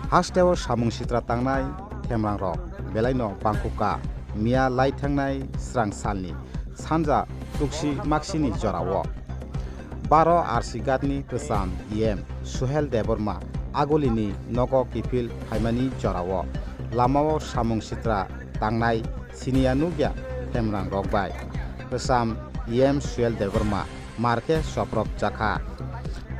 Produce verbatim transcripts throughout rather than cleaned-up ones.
Hasteo samung sitra tangnai themrangrok belaino bangkukha miya lai thangnai srang salni sanja tuksi maksini jorao. Baro R C Ghatni kwcham E M Suhel Debbarma agulini nogo kiphil phaimani jorao lamao samung sitra tangnai siniya nukya themrangrok bai kwcham E M Suhel Debbarma mar khe soprok jakha.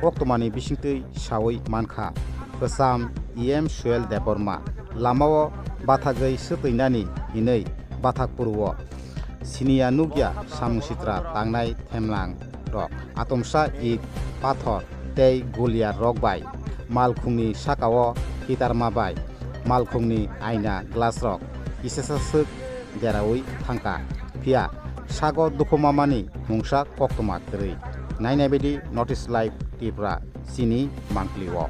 Koktwmani bisingtwi sawi mankha, kwcham E M Suhel Debbarma lamao bathagwi swtwinani hinwi bathak phuru-o siniya nukya samung sitra tangnai themlang rok atomsa it, pathor tei gulia rok bai malkhungni sakao kitarma bai malkhungni aina glass rok kisasa swk deraui thangkha. Phiya sago dukhumamani mungsa koktwma kwrwi. Nainai baidi North East Live Tripura chini monthly o.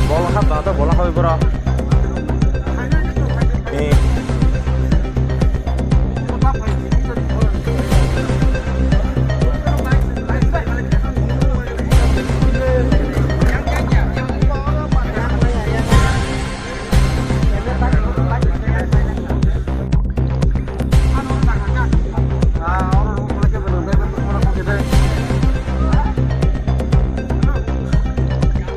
Bola hap da to, bola hap bro. Eh.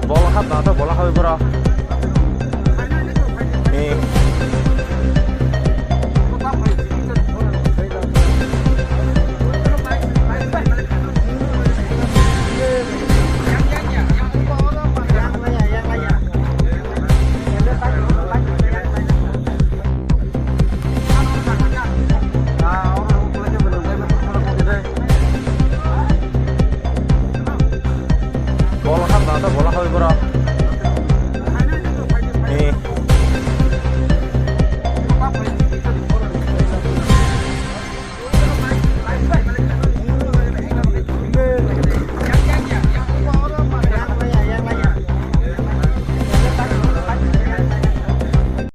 Bola hap da to, bola hap bro. Eh. Bola hap da to, bola hap bro.